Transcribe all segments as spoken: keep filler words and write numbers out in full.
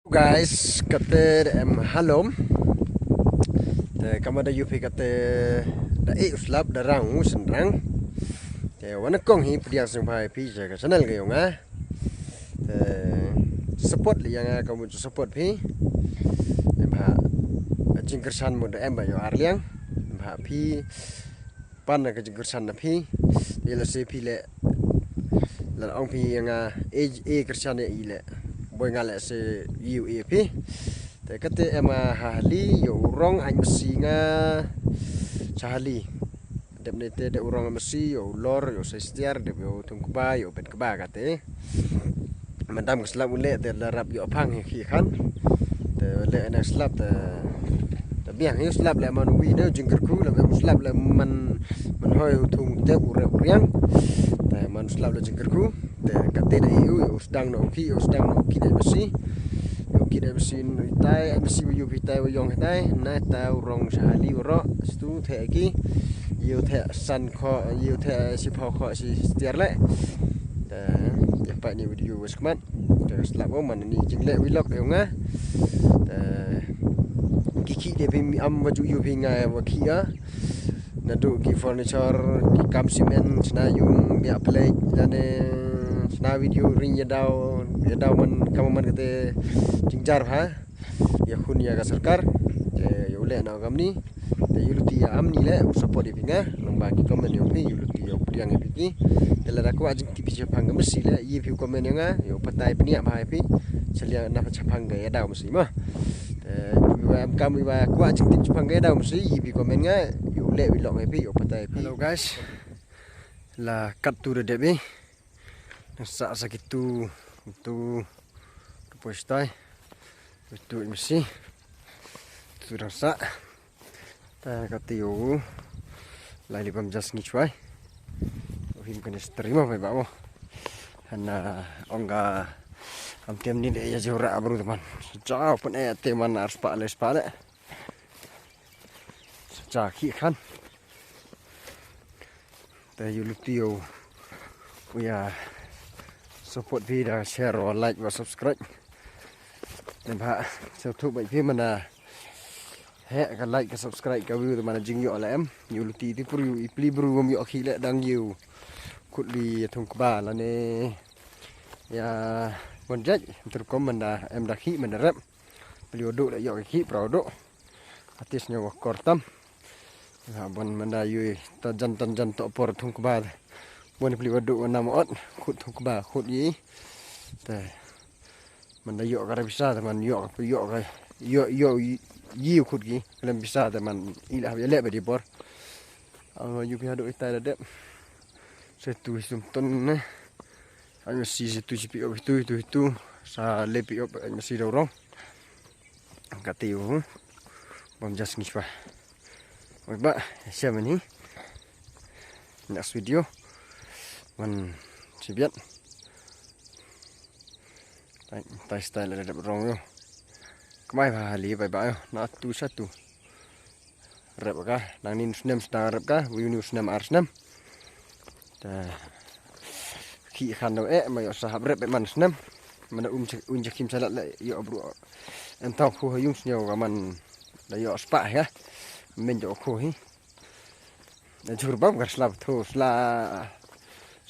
Guys, kate em halom. Te kamwa da yoo phi kate da e u slap da rang u synrang. Te wa nyngkong hi pdiang sngewbha phi cha ka channel ka yong nga. Te support li ya nga kamwa support phi. Em ha jingkyrshan mo da em ba yow ar liang. Em ha phi pan na ka jingkyrshan na phi. Te la se phi le, la ong phi ya nga e, e kyrshan ya i le. Boi nga le se yow e phi. Te kate em ha hali yow rong aiñ masi nga cha hali. Dep ne te dep u rong aiñ masi yow lor yow sei stiar dep yow thung kba yow bet kba kate. Mandam ka slap u le te la rap yow phang hi khi khan. Te le na slap te, te biang hi slap le man wi ne jingkyrkhu le slap le man, man hoi u thung te u re u riang. Te man slap le jingkyrkhu. Te kate da yow, yow sdang no khi, yow sdang no khi da masi. Yow khi da masi tai, masi yow phi tai yow yong tai. Na ta u rong cha hali u ro, stu the ki. Yow the san kho, yow the si phaw kho si stiar le. Te ya pa ni video wa skmat. Te slap o man ni jingle vlog yow nga. Te ki khi de phi am wa ju yow phi nga wa khi ya. Nadooh ki furniture, ki kam cement, chna yung, ya plate, lane chna video ring ya daw, ya daw man, kam man kate jingjar ha. Ya khun ya ka sorkar, te yow le na kam ni, te yow luti ya am ni le, u support ya phi nga, nang ba ki comment yow phi, yow luti yow pdiang ya phi ki. Te la da kwah jingtip phi chaphang ka masi le, ye phi comment ya nga, yow patai phi ni ya ba phi, chalia na chaphang ka ya daw masi ma. Te, wi wa em kam wi wa kwah jingtip chaphang ka ya daw masi, ye phi comment nga, yow le vlog ya phi, yow patai phi. Hello guys. La kat tu da dep i. Nang sa sa ki tu, tu, tu poi stai. Tu masi. Tu dang sa. Ta kati yow. Lai li bam jas ngi chwai. Him kane stri mo bai ba mo. Hana ong ka am tiam ni de ya jora abru teman. Jao pun e teman ar spa le spa le. Cha khi khan. Te yow luti yow u ya support phi da share wa like wa subscribe. Te ba sa thu bai phi mana he ka like ka subscribe ka view te mana jingyoh la em. Yow luti ti pur yow i pli bru wam yoh khi le dang yow khut li ya thung kba lane ya wan jait ter kom mana em da khi mana rep. Pli wa du le yoh khi pra wa du. Atis ne wa kor tam. Ha, ban manda yui ta jan tan jan to por thung kba. Ban pli wa du wa nam ot, khut thung kba, khut yi. Te manda yoh ka bisa te man yoh ka, yoh ka, yoh, yoh yi khut ki. Lem bisa te man ila ha le ba di por. Ama yu phi hadu ita da dep. Se tu sum ton ne. Aiñ masi se tu si pi op tu, tu, tu. Sa le pi op aiñ masi da rong. Kati u bam jas ngi chwa. Oi ba, siam ni. Next video. Man chibiat. Tai, tai style da dep rong yow. Kmai ba hali bai ba yow. Na tu sa tu. Rep ka, nang ni snem sdang rep ka, wi ni snem ar snem. Te khi khan do e, ma yoh sahap rep e man snem. Mana um un jakim salat le yoh bru. Em tau khu ha yung snem ka man da yoh spa ya. Men yoh khu hi. Da jur bam kar slap thu sla,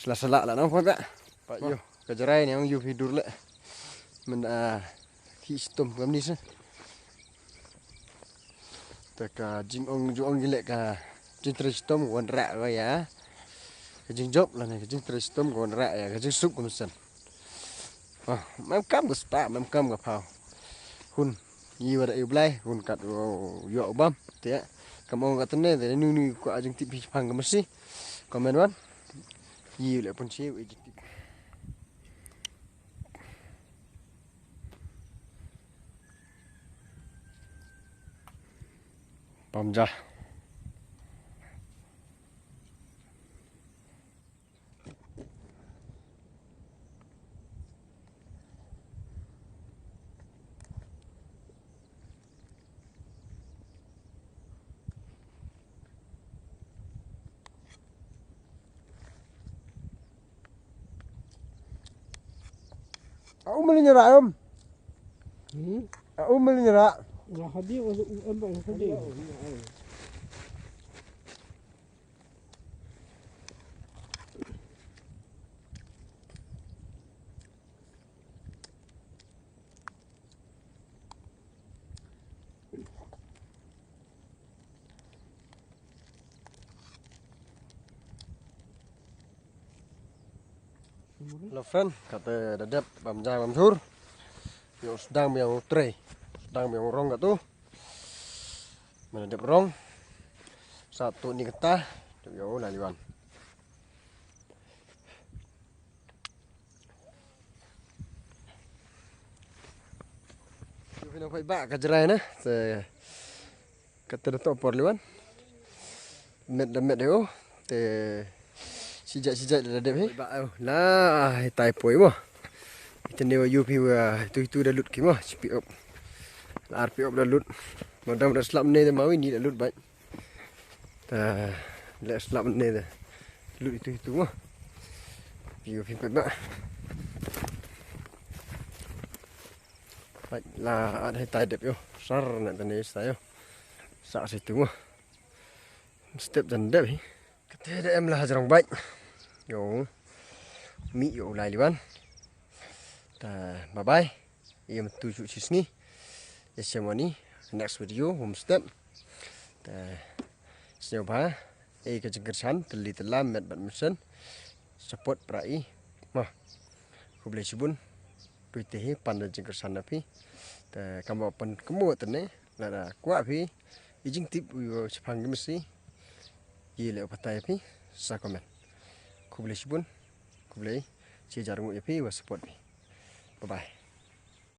sla sala la nang pon ba. Pa yoh. Ka jarai ni ong yoh phi dur le. Men, ah, khi stom kam ni se. Te ka jingong ju ong le ka jingtre stom wan ra wa ya. Ka jingjop la ne ka jingtre stom wan ra ya ka jingsup kam sen. Ah, mem kam ka spa, mem kam ka phaw. Hun, yi wa da i blai, hun kat yoh bam. Te kam ong ka tene, te nu nu ko a jingtip phi phang ka masi. Comment wan. Yi le pun chi, i jingtip. Pam ja. Au mali nyara em. Hmm? A, um, mali ra. Nga hadi, u, u, em, em, hadi. Hello friend, kate da dep bam ja bam jhur. Yow sdang biang u trei, sdang biang u rong katu. Mane dep rong. Sa tu ni kata, yow la liwan. Yow phi nang paidbah ka jrai na, te kate da toh por liwan. Met da met de o, te sijat sijat da dep hi. Paidbah o, la, hi tai poi mo. Itene wa yow phi wa tu tu da lut ki mo, chi pi op. La ar pi op da lut. Mo dam da slap ne de mawi ni da lut bai. Ta le slap ne de. Lut itu itu mo. View phi paidbah. Bai la at hi tai dep yow. Sar na tane sa yow. Sa situ mo. Step jan dep hi. Kate da em la hajrong bai. Yow. Mi yow lai liwan. Ta bye bye. Yam tu chu chisngi. Ya semani next video homestep. Te sñiawbha e ka jingkyrshan tylli tylla met bad mynsiem. Support pra i. Ma. Khublei chibun. Phi te hi pan da jingkyrshan na phi. Te kam wa pan kamo tene. Lada kwah phi i jingtip u chiphang ki masi. Ye le u patai phi sa comment. Khublei chibun. Khublei chi jar ngut ya phi wa support phi. Bye bye.